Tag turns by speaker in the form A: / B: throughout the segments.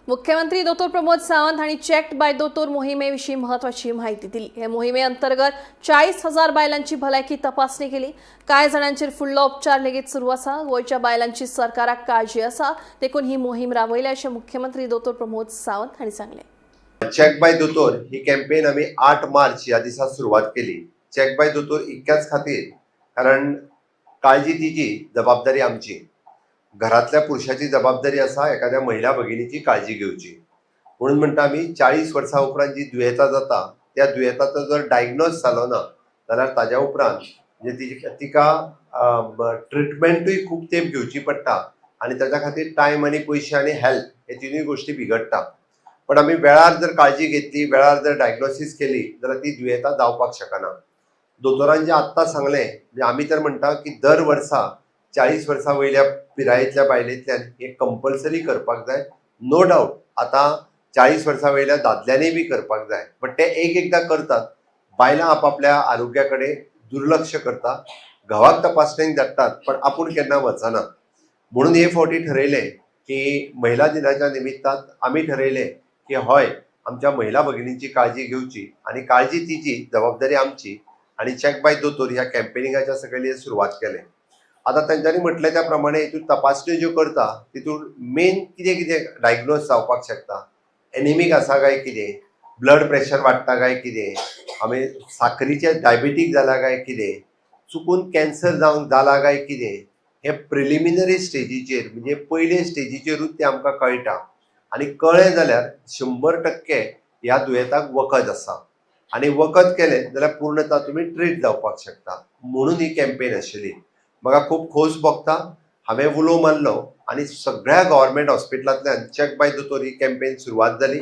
A: मुख्यमंत्री दोतोर प्रमोद सावंत हांणी चेक बाय दोतोर मोहिमे विशीं म्हत्वाची म्हायती दिली. हे मोहिमे अंतर्गत 40,000 बायलांची भलायकी तपासणी केली. कांय जाणांचेर फुडलो उपचार लेगीत सुरू आसा. गोंयच्या बायलांची सरकाराक काळजी आसा, देखून ही मोहीम राबयल्या, अशें मुख्यमंत्री दोतोर प्रमोद सावंत हांणी सांगलें.
B: चेक बाय दोतोर ही कॅम्पेन आमी 8 मार्च ह्या दिसा सुरवात केली. चेक बाय दोतोर इतक्याच खातीर, कारण काळजी तिची, जबाबदारी आमची. घरातल्या पुरुषाची जबाबदारी आसा एखाद्या महिला भगिनीची काळजी घेवची. म्हणून म्हणटा आमी, 40 वर्सां उपरांत जी दुयेंतां जाता, त्या दुयेंताचो जर डायग्नोज जालो ना जाल्यार ताज्या उपरांत म्हणजे तिका ट्रिटमेंटूय खूब तेंप घेवची पडटा आनी ताच्या खातीर टायम आनी पयशे आनी हेल्थ हे तिनूय गोश्टी बिगडटा. पण आमी वेळार जर काळजी घेतली, वेळार जर डायग्नोसीस केली जाल्यार ती दुयेंतां जावपाक शकना. दोतोरान जे आत्तां सांगलें, म्हणजे आमी तर म्हणटा की दर वर्सा 40 वर्सां वयल्या पिरायेंतल्या बायलेंतल्यान हे कंपल्सरी करपाक जाय. नो डावट, आतां 40 वर्सां वयल्या दादल्यांनी बी करपाक जाय, बट ते एक एकदां करतात. बायलां आपापल्या आरोग्या कडेन दुर्लक्ष करता. घोवाक तपासणेक धाडटात, पण आपूण केन्ना वचना. म्हणून हे फावटी ठरयलें की महिला दिनाच्या निमित्तान आमी ठरयलें की हय, आमच्या महिला भगिनींची काळजी घेवची आनी काळजी तिची, जबाबदारी आमची आनी चेक बाय दोतोर ह्या कॅम्पेनिंगाच्या सकयल हे सुरवात केलें. आतां तेंच्यांनी म्हटलें त्या प्रमाणे हितून तपासण्यो ज्यो करता, तितून मेन कितें कितें डायग्नोज जावपाक शकता? एनिमीक आसा काय कितें, ब्लड प्रेशर वाडटा काय कितें, आमी साकरीचे डायबेटीक जाला काय कितें, चुकून कॅन्सर जावंक जाला काय कितें, हे प्रिलिमिनरी स्टेजीचेर, म्हणजे पयले स्टेजीचेरूच तें आमकां कळटा. आनी कळ्ळें जाल्यार 100% ह्या दुयेंताक वखद आसा आनी वखद केलें जाल्यार पूर्णता तुमी ट्रीट जावपाक शकता. म्हणून ही कॅम्पेन आशिल्ली. म्हाका खूब खोस भोगता, हांवें उलो मारलो आनी सगळ्या गव्हर्मेंट हॉस्पिटलांतल्यान चेक बाय दोतोर ही कॅम्पेन सुरवात जाली.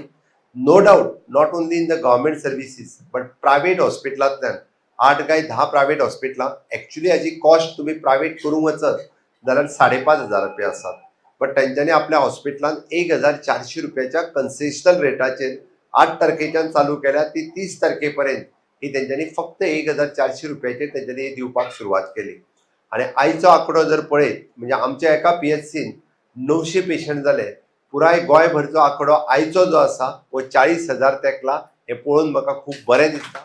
B: No doubt, not only in the government services but private हॉस्पिटलांतल्यान 8 काय 10 प्रायवेट हॉस्पिटलां. एक्च्युली हाजी कॉस्ट तुमी प्रायवेट करूंक वचत जाल्यार 5,500 रुपया आसात, बट तेंच्यांनी आपल्या हॉस्पिटलान 1400 रुपयाच्या कन्सेशनल रेटाचेर 8 तारखेच्यान चालू केल्या. ती 30 तारखे पर्यंत ही तेंच्यांनी फक्त 1400 रुपयाचेर तेंच्यांनी दिवपाक सुरवात केली. आनी आयचो आंकडो जर पळयत, म्हणजे आमच्या एका पीएचसीन 900 पेशंट जाले. पुराय गोंयभरचो आंकडो आयचो जो आसा हो 40,000 तेंकला. हें पळोवन म्हाका खूब बरें दिसता.